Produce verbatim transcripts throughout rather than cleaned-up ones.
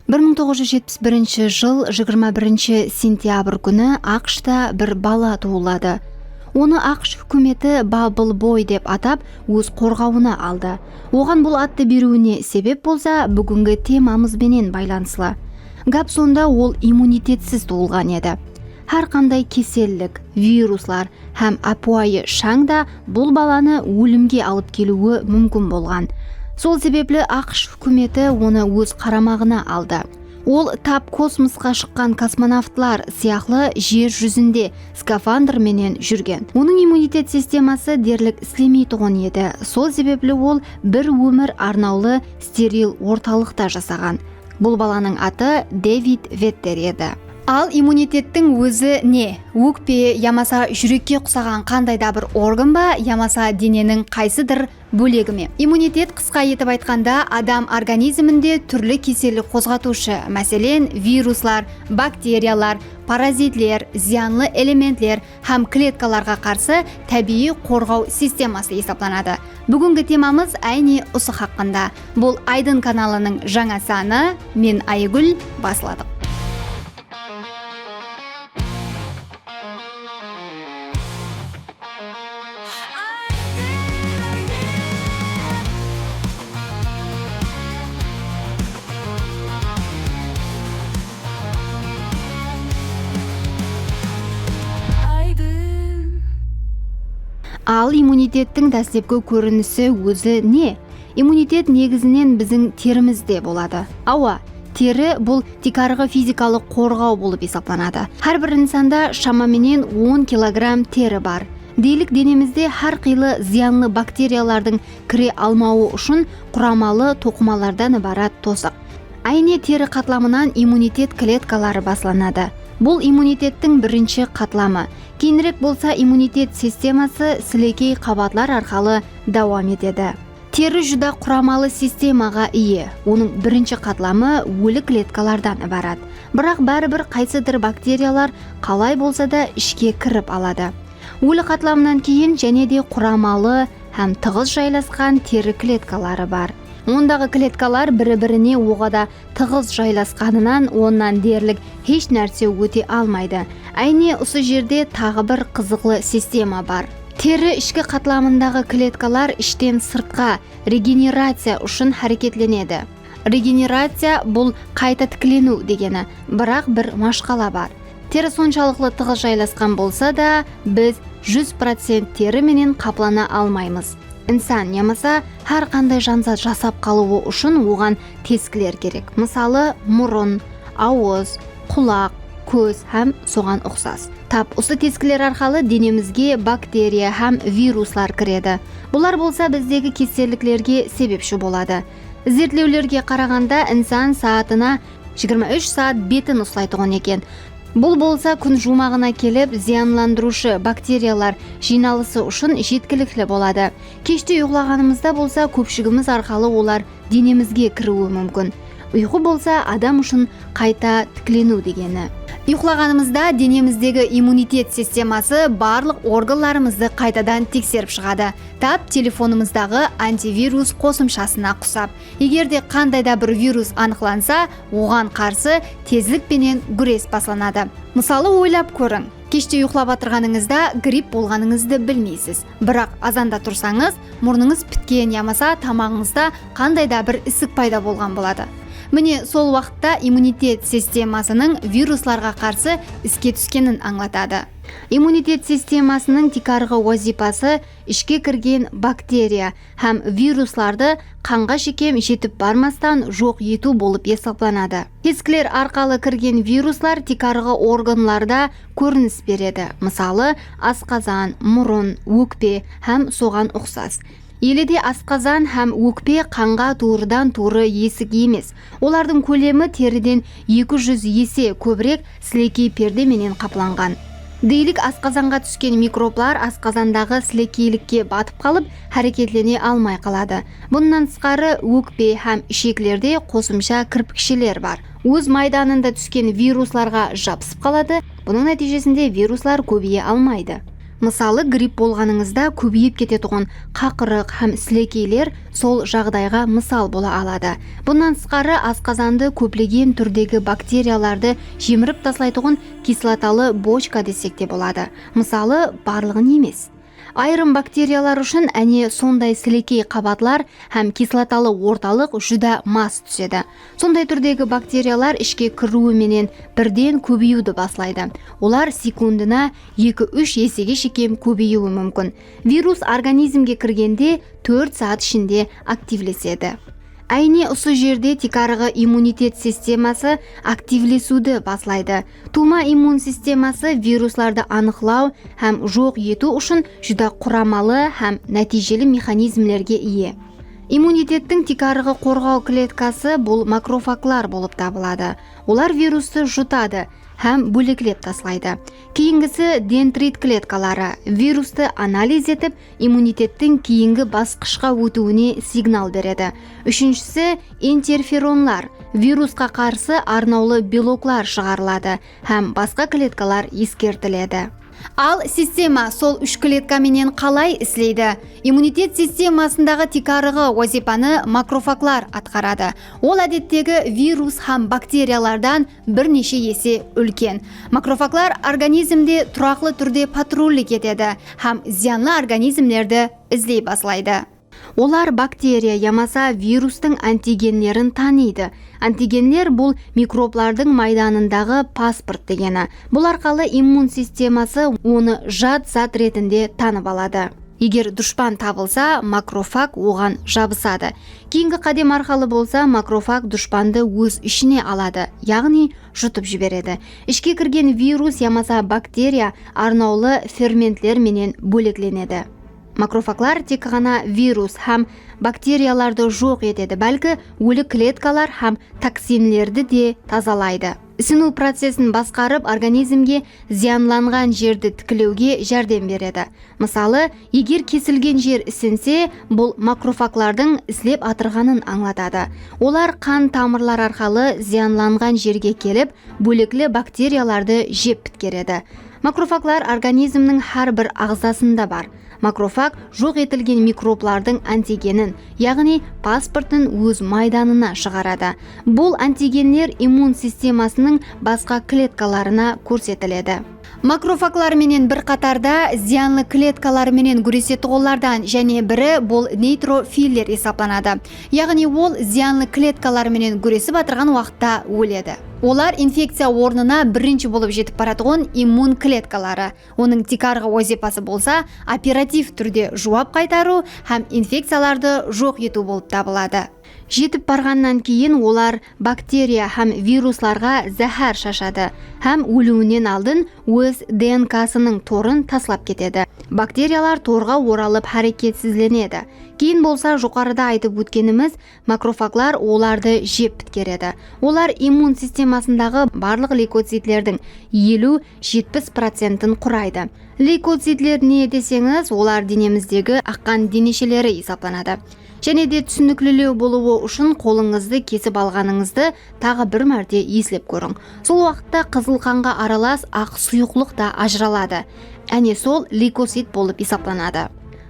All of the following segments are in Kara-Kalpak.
Bir mıń toǵız júz jetpis birinshi jıl jigirma birinshi sentyabr kúni AQShta bir bala tuwıladı. Onı AQSh húkimeti Bubble Boy dep atap, óz qorǵawına aldı. Oǵan bul attı beriwine sebep bolsa, búgingi temamız benen baylanıslı. Gáp sonda, ol immunitetsiz tuwılǵan edi. Hár qanday kesellik, viruslar hám ápiwayı shań da bul balanı ólimge alıp keliwi múmkin bolǵan. Sol sebepli AQSh húkimeti onı óz qaramaǵına aldı. Ol tap kosmosqa shıqqan kosmonavtlar sıyaqlı jer júzinde skafandr menen júrgen. Onıń immunitet sisteması derlik islemeytuǵın edi. Sol sebepli ol bir ómir arnawlı steril ortalıqta jasaǵan. Bul balanıń atı Devid Vetter edi. Al, immunitettiń ózi ne? Ókpe yamasa júrekke uqsaǵan qanday da bir organ ba, yamasa deneniń qaysıdır bólegi me? Immunitet, qısqa etip aytqanda, adam organizminde túrli kesellik qozǵatıwshı, máselen, viruslar, bakteriyalar, parazitler, zıyanlı elementler hám kletkalarǵa qarsı tábiyiy qorǵaw sisteması esaplanadı. Búgingi temamız áyne usı haqqında. Bul Aydın kanalınıń jańa sanı. Men Aygúl, basladıq. Aydın. Al, immunitettiń dáslepki kórinisi ózi ne? Immunitet negizinen biziń terimizde boladı. Awa, teri bul tiykarǵı fizikalıq qorǵaw bolıp esaplanadı. Hár bir insanda shama menen on kilogramm teri bar. Deylik, denemizde hár qıylı zıyanlı bakteriyalardıń kire almawı ushın quramalı toqımalardan ibarat tosıq. Áyne teri qatlamınan immunitet kletkaları baslanadı. Bul immunitettiń birinshi qatlamı. Keyinirek bolsa immunitet sisteması silekey qabatlar arqalı dawam etedi. Teri júdá quramalı sistemaǵa iye. Onıń birinshi qatlamı óli kletkalardan ibarat. Biraq báribir qaysıdır bakteriyalar qalay bolsa da ishke kirip aladı. Óli qatlamınan keyin jáne de quramalı hám tıǵız jaylasqan teri kletkaları bar. Ondaǵı kletkalar biri-birine oǵada tıǵız jaylasqanınan onnan derlik hesh nárse óte almaydı. Áyne usı jerde taǵı bir qızıqlı sistema bar. Teri ishki qatlamındaǵı kletkalar ishten sırtqa regeneraciya ushın háreketlenedi. Regeneraciya, bul qayta tikleniw degeni, biraq bir mashqala bar. Teri sonshalıqlı tıǵız jaylasqan bolsa da, biz júz procent teri menen qaplana almaymız. Insan yamasa hár qanday janzat jasap qalıwı ushın oǵan teskiler kerek. Mısalı, murın, awız, qulaq, kóz hám soǵan uqsas. Tap usı teskiler arqalı denemizge bakteriya hám viruslar kiredi. Bular bolsa bizdegi keselliklerge sebepshi boladı. Izertlewlerge qaraǵanda, insan saatına jigirma úsh saat betin uslaytuǵın eken. Bul bolsa kún juwmaǵına kelip, zıyanlandırıwshı bakteriyalar jıynalısı ushın jetkilikli boladı. Keshte uyıqlaǵanımızda bolsa, kópshigimiz arqalı olar denemizge kiriwi múmkin. Uyqı bolsa adam ushın qayta tikleniw degeni. Uyıqlaǵanımızda denemizdegi immunitet sisteması barlıq organlarımızdı qaytadan tekserip shıǵadı. Tap telefonımızdaǵı antivirus qosımshasına qusap. Eger de qanday da bir virus anıqlansa, oǵan qarsı tezlik penen gúres baslanadı. Mısalı, oylap kóriń, keshte uyıqlap atırǵanıńızda gripp bolǵanıńızdı bilmeysiz. Biraq azanda tursańız, murnıńız pitken yamasa tamaǵıńızda qanday da bir isik payda bolǵan boladı. Mine, sol waqıtta immunitet sistemasınıń viruslarǵa qarsı iske túskenin ańlatadı. Immunitet sistemasınıń tiykarǵı wazıypası ishke kirgen bakteriya hám viruslardı qanǵa shekem jetip barmastan joq etiw bolıp esaplanadı. Teskiler arqalı kirgen viruslar tiykarǵı organlarda kórinis beredi. Mısalı, asqazan, murın, ókpe hám soǵan uqsas. Ele de asqazan hám ókpe qanǵa tuwrıdan-tuwrı esik emes. Olardıń kólemi teriden eki júz ese kóbirek silekey perde menen qaplanǵan. Deylik, asqazanǵa túsken mikroblar asqazandaǵı silekeylikke batıp qalıp, háreketlene almay qaladı. Bunnan tısqarı, ókpe hám isheklerde qosımsha kirpiksheler bar. Óz maydanında túsken viruslarǵa jabısıp qaladı. Bunıń nátiyjesinde viruslar kóbeye almaydı. Mısalı, gripp bolǵanıńızda kóbeyip ketetuǵın qaqırıq hám silekeyler sol jaǵdayǵa mısal bola aladı. Bunnan tısqarı, asqazandı kóplegen túrdegi bakteriyalardı jemirip taslaytuǵın kislotalı bochka desek te boladı. Mısalı, barlıǵın emes. Ayırım bakteriyalar ushın áne sonday silekey qabatlar hám kislotalı ortalıq júdá mas túsedi. Sonday túrdegi bakteriyalar ishke kiriwi menen birden kóbeyiwdi baslaydı. Olar sekundına eki-úsh esege shekem kóbeyiwi múmkin. Virus organizmge kirgende tórt saat ishinde aktivlesedi. Áyne usı jerde tiykarǵı immunitet sisteması aktivlesiwdi baslaydı. Tuwma immun sisteması viruslardı anıqlaw hám joq etiw ushın júdá quramalı hám nátiyjeli mexanizmlerge iye. Immunitettiń tiykarǵı qorǵaw kletkası bul makrofaglar bolıp tabıladı. Olar virustı jutadı hám bóleklep taslaydı. Keyingisi dendrit kletkaları. Virustı analiz etip, immunitettiń keyingi basqıshqa ótiwine signal beredi. Úshinshisi interferonlar. Virusqa qarsı arnawlı beloklar shıǵarıladı hám basqa kletkalar eskertiledi. Al sistema sol úsh kletka menen qalay isleydi? Immunitet sistemasındaǵı tiykarǵı wazıypanı makrofaglar atqaradı. Ol, ádettegi, virus hám bakteriyalardan bir neshe ese úlken. Makrofaglar organizmde turaqlı túrde patrullik etedi hám zıyanlı organizmlerdi izley baslaydı. Olar bakteriya yamasa virustıń antigenlerin tanıydı. Antigenler, bul mikroblardıń maydanındaǵı pasport degeni. Bul arqalı immun sisteması onı jat zat retinde tanıp aladı. Eger dushpan tabılsa, makrofag oǵan jabısadı. Keyingi qádem arqalı bolsa, makrofag dushpandı óz ishine aladı, yaǵnıy jutıp jiberedi. Ishke kirgen virus yamasa bakteriya arnawlı fermentler menen bóleklenedi. Makrofaglar tek ǵana virus hám bakteriyalardı joq etedi, bálki óli kletkalar hám toksinlerdi de tazalaydı. Isınıw procesin basqarıp, organizmge zıyanlanǵan jerdi tiklewge járdem beredi. Mısalı, eger kesilgen jer isinse, bul makrofaglardıń islep atırǵanın ańlatadı. Olar qan tamırlar arqalı zıyanlanǵan jerge kelip, bólekli bakteriyalardı jep pitkeredi. Makrofaglar organizmniń hár bir aǵzasında bar. Makrofag joq etilgen mikroblardıń antigenin, yaǵnıy pasportın óz maydanına shıǵaradı. Bul antigenler immun sistemasınıń basqa kletkalarına kórsetiledi. Makrofaglar menen bir qatarda zıyanlı kletkalar menen gúresetuǵınlardan jáne biri bul neytrofiller esaplanadı. Yaǵnıy ol zıyanlı kletkalar menen gúresip atırǵan waqıtta óledi. Olar infekciya ornına birinshi bolıp jetip baratuǵın immun kletkaları. Onıń tiykarǵı wazıypası bolsa operativ túrde juwap qaytarıw hám infekciyalardı joq etiw bolıp tabıladı. Jetip barǵannan keyin olar bakteriya hám viruslarǵa záhár shashadı hám óliwinen aldın óz D N K-sınıń torın taslap ketedi. Bakteriyalar torǵa oralıp háreketsizlenedi. Keyin bolsa, joqarıda aytıp ótkenimiz, makrofaglar olardı jep pitkeredi. Olar immun sistemasındaǵı barlıq leykocitlerdiń eliw-jetpis procentin quraydı. Leykocitler ne deseńiz, olar denemizdegi aqqan denesheleri esaplanadı. Jáne de túsiniklilew bolıwı ushın qolıńızdı kesip alǵanıńızdı taǵı bir márte eslep kóriń. Sol waqıtta qızıl qanǵa aralas aq suyıqlıq ta ajıraladı. Áne sol leykocit bolıp esaplanadı.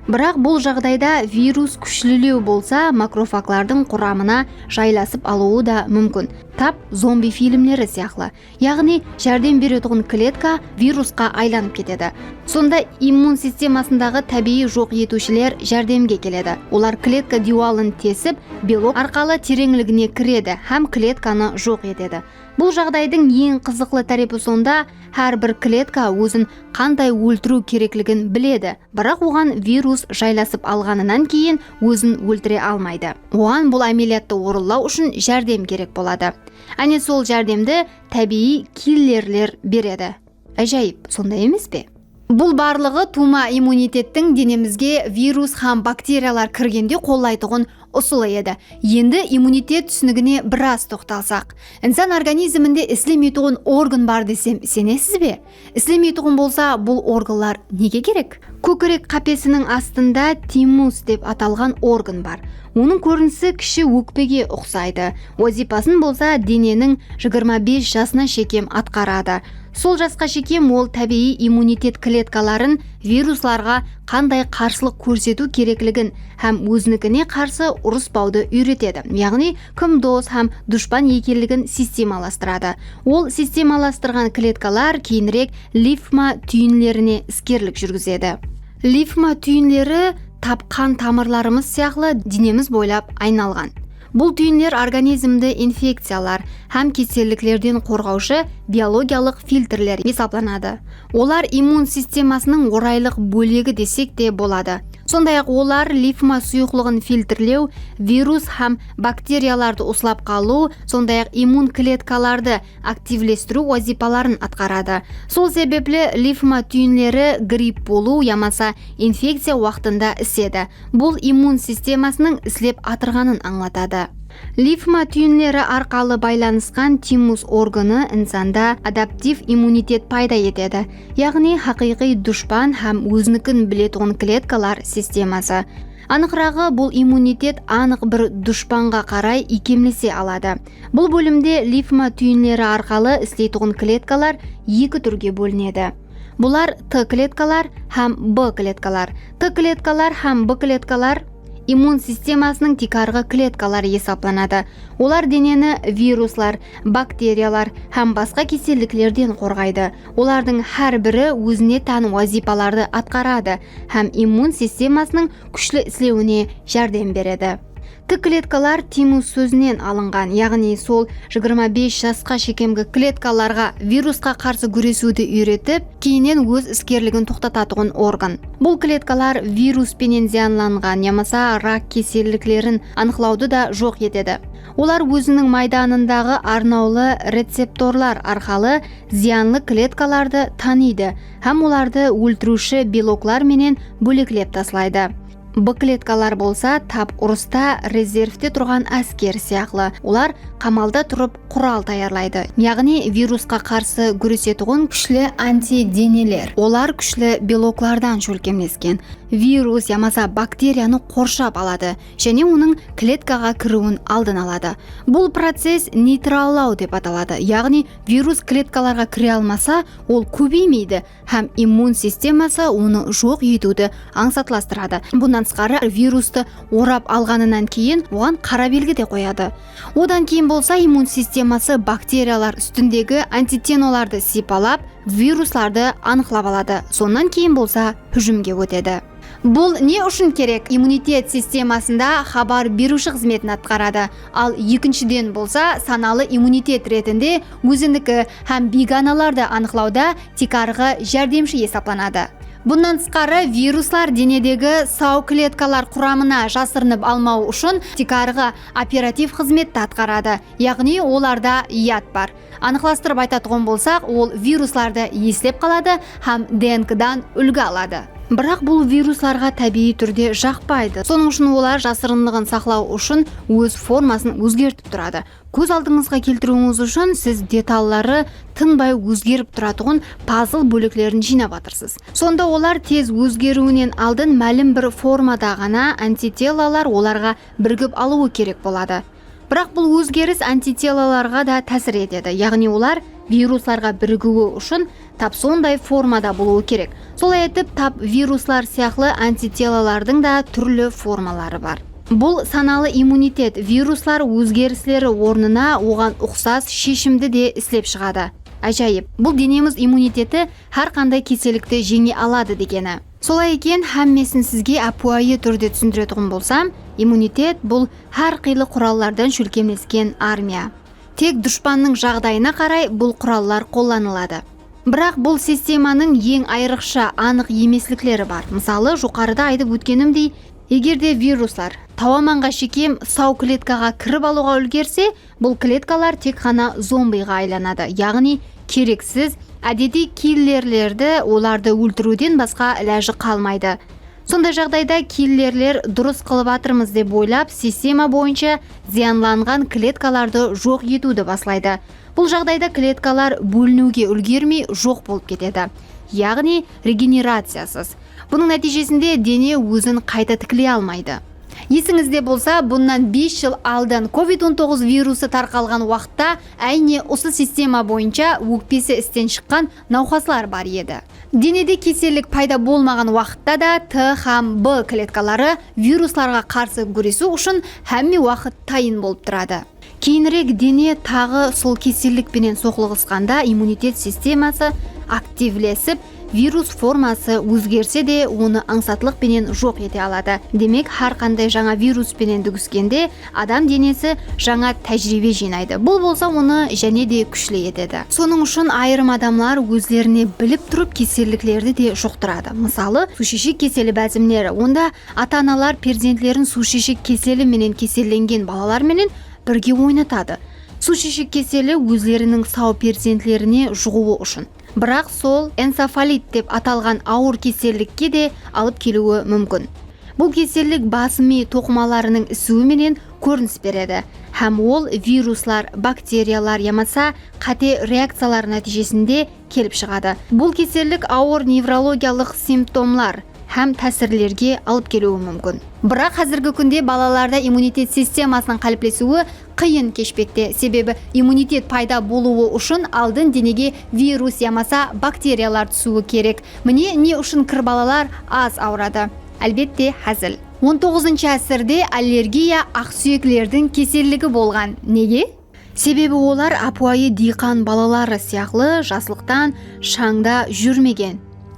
Biraq bul jaǵdayda virus kúshlilew bolsa, makrofaglardıń quramına jaylasıp alıwı da múmkin. Tap zombi filmleri sıyaqlı. Yaǵnıy, járdem beretuǵın kletka virusqa aylanıp ketedi. Sonda immun sistemasındaǵı tábiyiy joq etiwshiler járdemge keledi. Olar kletka diywalın tesip, belok arqalı tereńligine kiredi hám kletkanı joq etedi. Bul jaǵdaydıń eń qızıqlı tárepi sonda, hár bir kletka ózin qanday óltiriw kerekligin biledi, biraq oǵan virus jaylasıp alǵanınan keyin ózin óltire almaydı. Oǵan bul ámeliyattı orınlaw ushın járdem kerek boladı. Áne sol járdemdi tábiyiy killerler beredi. Ájayıp, sonday emes pe? Bul barlıǵı tuwma immunitettiń denemizge virus hám bakteriyalar kirgende qollaytuǵın usılı edi. Endi immunitet túsinigine biraz toqtalsaq. Insan organizminde islemeytuǵın organ bar desem, isenesiz be? Islemeytuǵın bolsa, bul organlar nege kerek? Kókirek qápesiniń astında timus dep atalǵan organ bar. Onıń kórinisi kishi ókpege uqsaydı. Wazıypasın bolsa deneniń jigirma bes jasına shekem atqaradı. Sol jasqa shekem ol tábiyiy immunitet kletkaların viruslarǵa qanday qarsılıq kórsetiw kerekligin hám ózinikine qarsı urıspawdı úyretedi, yaǵnıy kim dos hám dushpan ekenligin sistemalastıradı. Ol sistemalastırǵan kletkalar keyinirek limfa túyinlerine iskerlik júrgizedi. Limfa túyinleri tap qan tamırlarımız sıyaqlı denemiz boylap aynalǵan. Bul túyinler organizmdi infekciyalar hám keselliklerden qorǵawshı biologiyalıq filtrler esaplanadı. Olar immun sistemasınıń oraylıq bólegi desek te boladı. Sonday-aq, olar limfa suyıqlıǵın filtrlew, virus hám bakteriyalardı uslap qalıw, sonday-aq, immun kletkalardı aktivlestiriw wazıypaların atqaradı. Sol sebepli limfa túyinleri gripp bolıw yamasa infekciya waqtında isedi. Bul immun sistemasınıń islep atırǵanın ańlatadı. Limfa túyinleri arqalı baylanısqan timus organı insanda adaptiv immunitet payda etedi, yaǵnıy haqıyqıy dushpan hám ózinikin biletuǵın kletkalar sisteması. Anıqraǵı, bul immunitet anıq bir dushpanǵa qaray iykemlese aladı. Bul bólimde limfa túyinleri arqalı isleytuǵın kletkalar eki túrge bólinedi. Bular T kletkalar hám B kletkalar. T kletkalar hám B kletkalar immun sistemasınıń tiykarǵı kletkaları esaplanadı. Olar deneni viruslar, bakteriyalar hám basqa keselliklerden qorǵaydı. Olardıń hár biri ózine tán wazıypalardı atqaradı hám immun sistemasınıń kúshli islewine járdem beredi. T kletkalar timus sózinen alınǵan, yaǵnıy sol jigirma bes jasqa shekemgi kletkalarǵa virusqa qarsı gúresiwdi úyretip, keyninen óz iskerligin toqtatatuǵın organ. Bul kletkalar virus penen zıyanlanǵan yamasa rak keselliklerin anıqlawdı da joq etedi. Olar óziniń maydanındaǵı arnawlı receptorlar arqalı zıyanlı kletkalardı tanıydı hám olardı óltiriwshi beloklar menen bóleklep taslaydı. B kletkalar bolsa tap urısta rezervte turǵan ásker sıyaqlı. Olar qamalda turıp qural tayarlaydı, yaǵnıy virusqa qarsı gúresetuǵın kúshli antideneler. Olar kúshli beloklardan shólkemlesken. Virus yamasa bakteriyanı qorshap aladı jáne onıń kletkaǵa kiriwin aldın aladı. Bul process neytrallaw dep ataladı, yaǵnıy virus kletkalarǵa kire almasa, ol kóbeymeydi hám immun sisteması onı joq etiwdi ańsatlastıradı. Bunnan tısqarı, virustı orap alǵanınan keyin oǵan qara belgi de qoyadı. Odan keyin bolsa immun sisteması bakteriyalar ústindegi antitenolardı sıypalap, viruslardı anıqlap aladı. Sonnan keyin bolsa hújimge ótedi. Bul ne ushın kerek? Immunitet sistemasında xabar beriwshi xızmetin atqaradı. Al, ekinshiden bolsa sanalı immunitet retinde óziniki hám beyganalardı anıqlawda tiykarǵı járdemshi esaplanadı. Bunnan tısqarı, viruslar denedegi saw kletkalar quramına jasırınıp almawı ushın tiykarǵı operativ xızmetti atqaradı, yaǵnıy olarda yad bar. Anıqlastırıp aytatuǵın bolsaq, ol viruslardı eslep qaladı hám D N K-dan úlgi aladı. Biraq bul viruslarǵa tábiyiy túrde jaqpaydı. Sonıń ushın olar jasırınlıǵın saqlaw ushın óz formasın ózgertip turadı. Kóz aldıńızǵa keltiriwińiz ushın siz detalları tınbay ózgerip turatuǵın pazl bóleklerin jıynap atırsız. Sonda olar tez ózgeriwinen aldın málim bir formada ǵana antitelalar olarǵa birigip alıwı kerek boladı. Biraq bul ózgeris antitelalarǵa da tásir etedi, yaǵnıy olar viruslarǵa birigiwi ushın tap sonday formada bolıwı kerek. Solay etip, tap viruslar sıyaqlı antitelalardıń da túrli formaları bar. Bul sanalı immunitet viruslar ózgerisleri ornına oǵan uqsas sheshimdi de islep shıǵadı. Ájayıp, bul denemiz immuniteti hár qanday kesellikti jeńe aladı degeni. Solay eken, hámmesin sizge ápiwayı túrde túsindiretuǵın bolsam, immunitet bul hár qıylı qurallardan shólkemlesken armiya. Tek dushpannıń jaǵdayına qaray bul qurallar qollanıladı. Biraq bul sistemanıń eń ayrıqsha anıq emeslikleri bar. Mısalı, joqarıda aytıp ótkenimdey, eger de viruslar tawamanǵa shekem saw kletkaǵa kirip alıwǵa úlgerse, bul kletkalar tek ǵana zombiyǵa aylanadı, yaǵnıy kereksiz, ádetiy killerlerdi, olardı óltiriwden basqa ilajı qalmaydı. Sonday jaǵdayda killerler durıs qılıp atırmız dep oylap, sistema boyınsha zıyanlanǵan kletkalardı joq etiwdi baslaydı. Bul jaǵdayda kletkalar bóliniwge úlgermey joq bolıp ketedi, yaǵnıy regeneraciyasız. Bunıń nátiyjesinde dene ózin qayta tikley almaydı. Esińizde bolsa, bunnan bes jıl aldın kovid on toǵız virusı tarqalǵan waqıtta áyne usı sistema boyınsha ókpesi isten shıqqan nawqaslar bar edi. Denede kesellik payda bolmaǵan waqıtta da T hám B kletkaları viruslarǵa qarsı gúresiw ushın hámme waqıt tayın bolıp turadı. Keyinirek dene taǵı sol kesellik penen soqlıǵısqanda immunitet sisteması aktivlesip, virus forması ózgerse de, onı ańsatlıq penen joq ete aladı. Demek, hár qanday jańa virus penen dúgiskende, adam denesi jańa tájiriybe jıynaydı. Bul bolsa onı jáne de kúshli etedi. Sonıń ushın ayırım adamlar ózlerine bilip turıp keselliklerdi de juqtıradı. Mısalı, suwsheshek keseli bázimleri. Onda ata-analar perzentlerin suwsheshek keseli menen kesellengen balalar menen birge oynatadı. Suwsheshek keseli ózleriniń saw perzentlerine juǵıwı ushın. Biraq sol encefalit dep atalǵan awır kesellikke de alıp keliwi múmkin. Bul kesellik bas miy toqımalarınıń isiwi menen kórinis beredi hám ol viruslar, bakteriyalar yamasa qáte reakciyalar nátiyjesinde kelip shıǵadı. Bul kesellik awır nevrologiyalıq simptomlar hám tásirlerge alıp keliwi múmkin. Biraq házirgi kúnde balalarda immunitet sistemasınıń qáliplesiwi qıyın keshpekte, sebebi immunitet payda bolıwı ushın aldın denege virus yamasa bakteriyalar túsiwi kerek. Mine ne ushın kir balalar az awıradı. Álbette, házil. On toǵızınshı ásirde allergiya aqsúyeklerdiń keselligi bolǵan. Nege? Sebebi olar ápiwayı diyqan balaları sıyaqlı jaslıqtan shańda júrmegen,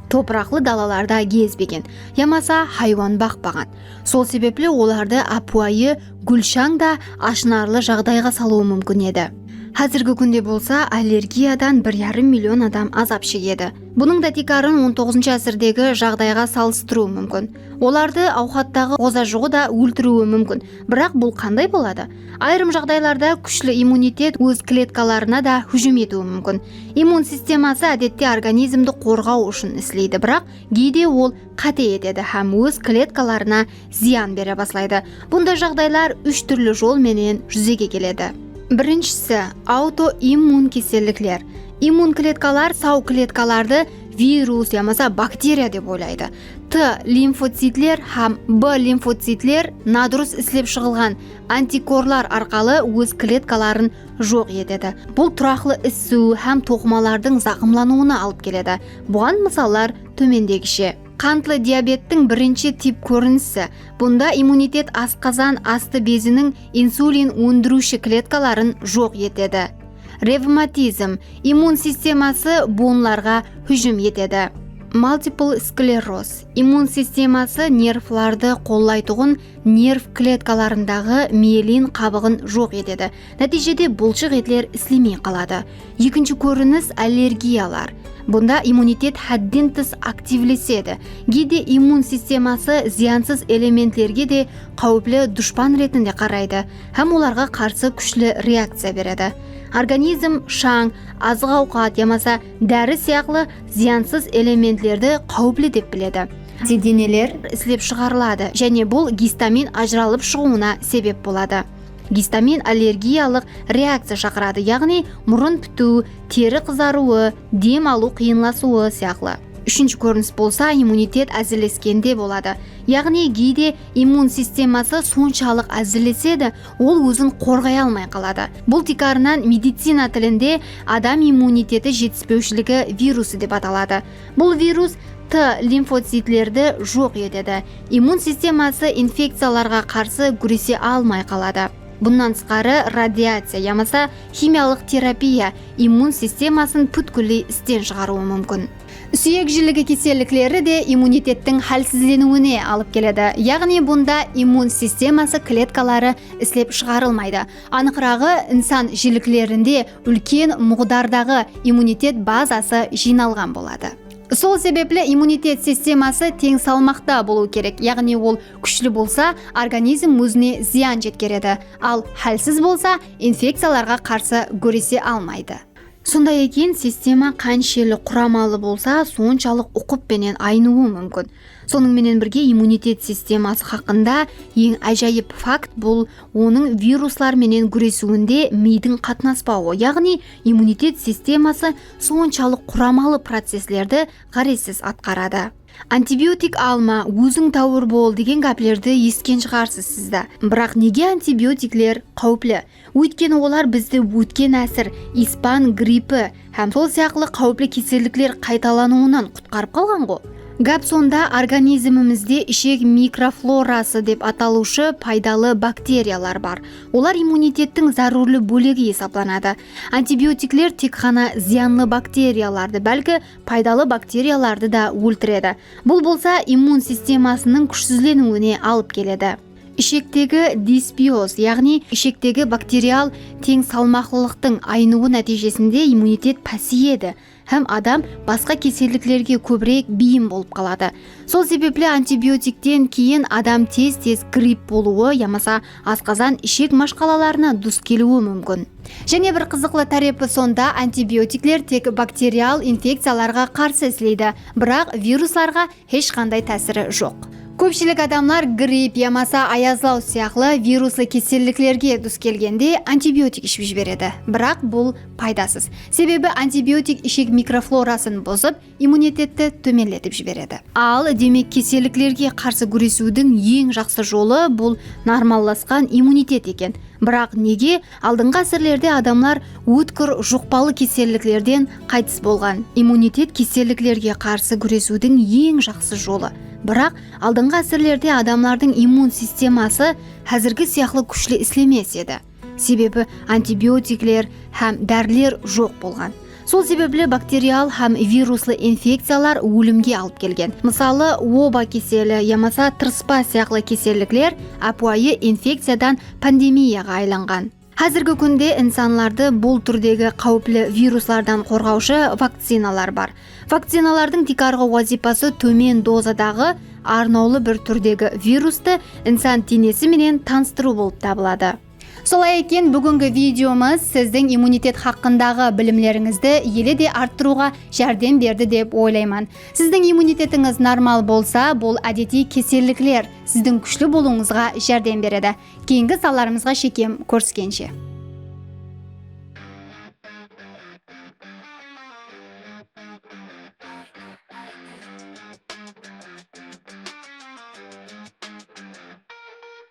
topıraqlı dalalarda gezbegen yamasa haywan baqpaǵan. Sol sebepli olardı ápiwayı gúlshań da ashınarlı jaǵdayǵa salıwı múmkin edi. Házirgi kúnde bolsa allergiyadan bir yarım million adam azap shegedi. Bunıń da tiykarın on toǵızınshı ásirdegi jaǵdayǵa salıstırıw múmkin. Olardı awqattaǵı ǵozajuǵı da óltiriwi múmkin. Biraq bul qanday boladı? Ayırım jaǵdaylarda kúshli immunitet óz kletkalarına da hújim etiwi múmkin. Immun sisteması, ádette, organizmdi qorǵaw ushın isleydi, biraq geyde ol qáte etedi hám óz kletkalarına zıyan bere baslaydı. Bunday jaǵdaylar úsh túrli jol menen júzege keledi. Birinshisi, autoimmun kesellikler. Immun kletkalar saw kletkalardı virus yamasa bakteriya dep oylaydı. T limfocitler hám B limfocitler nadurıs islep shıǵılǵan antikorlar arqalı óz kletkaların joq etedi. Bul turaqlı issiw hám toqımalardıń zaqımlanıwına alıp keledi. Buǵan mısallar tómendegishe. Qantlı diabettiń birinshi tip kórinisi. Bunda immunitet asqazan astı beziniń insulin óndiriwshi kletkaların joq etedi. Revmatizm, immun sisteması buwınlarǵa hújim etedi. Multipl skleroz, immun sisteması nervlardı qollaytuǵın nerv kletkalarındaǵı miyelin qabıǵın joq etedi. Nátiyjede bulshıq etler islemey qaladı. Ekinshi kórinis allergiyalar. Bunda immunitet hádden tıs aktivlesedi. Geyde immun sisteması zıyansız elementlerge de qáwipli dushpan retinde qaraydı hám olarǵa qarsı kúshli reakciya beredi. Organizm shań, azıq-awqat yamasa dári sıyaqlı zıyansız elementlerdi qáwipli dep biledi. Deneler islep shıǵarıladı, jáne bul gistamin ajıralıp shıǵıwına sebep boladı. Gistamin allergiyalıq reakciya shaqıradı, yaǵnıy murın pitiw, teri qızarıwı, dem alıw qıyınlasıwı sıyaqlı. Úshinshi kórinis bolsa immunitet ázilleskende boladı. Yaǵnıy geyde immun sisteması sonshalıq ázillesedi, ol ózin qorǵay almay qaladı. Bul tiykarınan medicina tilinde adam immuniteti jetispewshiligi virusı dep ataladı. Bul virus T limfocitlerdi joq etedi. Immun sisteması infekciyalarǵa qarsı gúrese almay qaladı. Bunnan tısqarı, radiaciya yamasa ximiyalıq terapiya immun sistemasın pútkilley isten shıǵarıwı múmkin. Súyek jilligi kesellikleri de immunitettiń hálsizleniwine alıp keledi. Yaǵnıy bunda immun sisteması kletkaları islep shıǵarılmaydı. Anıqraǵı, insan jilliklerinde úlken muǵdardaǵı immunitet bazası jıynalǵan boladı. Sol sebepli immunitet sisteması teń salmaqta bolıwı kerek, yaǵnıy ol kúshli bolsa, organizm ózine zıyan jetkeredi, al hálsiz bolsa, infekciyalarǵa qarsı gúrese almaydı. Sonday eken, sistema qanshelli quramalı bolsa, sonshalıq uqıp penen aynıwı múmkin. Sonıń menen birge, immunitet sisteması haqqında eń ájayıp fakt bul onıń viruslar menen gúresiwinde miydiń qatnaspawı, yaǵnıy immunitet sisteması sonshalıq quramalı processlerdi ǵárezsiz atqaradı. Antibiotik alma, óziń táwir bol degen gáplerdi esitken shıǵarsız siz de. Biraq nege antibiotikler qáwipli? Óytkeni olar bizdi ótken ásir ispan grippi hám sol sıyaqlı qáwipli kesellikler qaytalanıwınan qutqarıp qalǵan-ǵo. Gáp sonda, organizmimizde ishek mikroflorası dep atalıwshı paydalı bakteriyalar bar. Olar immunitettiń zárúrli bólegi esaplanadı. Antibiotikler tek ǵana zıyanlı bakteriyalardı, bálki paydalı bakteriyalardı da óltiredi. Bul bolsa immun sistemasınıń kúshsizleniwine alıp keledi. Ishektegi disbioz, yaǵnıy ishektegi bakterial teń salmaqlılıqtıń aynıwı nátiyjesinde immunitet páseyedi hám adam basqa keselliklerge kóbirek beyim bolıp qaladı. Sol sebepli antibiotikten keyin adam tez-tez gripp bolıwı yamasa asqazan-ishek mashqalalarına dus keliwi múmkin. Jáne bir qızıqlı tárepi sonda, antibiotikler tek bakterial infekciyalarǵa qarsı isleydi, biraq viruslarǵa hesh qanday tásiri joq. Kópshilik adamlar gripp yamasa ayazlaw sıyaqlı viruslı keselliklerge dus kelgende antibiotik iship jiberedi. Biraq bul paydasız. Sebebi antibiotik ishek mikroflorasın buzıp, immunitetti tómenletip jiberedi. Al, demek, keselliklerge qarsı gúresiwdiń eń jaqsı jolı bul normallasqan immunitet eken. Biraq nege aldınǵı ásirlerde adamlar ótkir juqpalı keselliklerden qaytıs bolǵan? Immunitet keselliklerge qarsı gúresiwdiń eń jaqsı jolı. Biraq aldınǵı ásirlerde adamlardıń immun sisteması házirgi sıyaqlı kúshli islemes edi. Sebebi antibiotikler hám dáriler joq bolǵan. Sol sebepli bakterial hám viruslı infekciyalar ólimge alıp kelgen. Mısalı, oba keseli yamasa tırıspa sıyaqlı kesellikler ápiwayı infekciyadan pandemiyaǵa aylanǵan. Házirgi kúnde insanlardı bul túrdegi qáwipli viruslardan qorǵawshı vakcinalar bar. Vakcinalardıń tiykarǵı wazıypası tómen dozadaǵı arnawlı bir túrdegi virustı insan tenesi menen tanıstırıw bolıp tabıladı. Solay eken, búgingi videomız sizdiń immunitet haqqındaǵı bilimlerińizdi ele de arttırıwǵa járdem berdi dep oylayman. Sizdiń immunitetińiz normal bolsa, bul ádetiy kesellikler sizdiń kúshli bolıwıńızǵa járdem beredi. Keyingi sanlarımızǵa shekem kóriskenshe.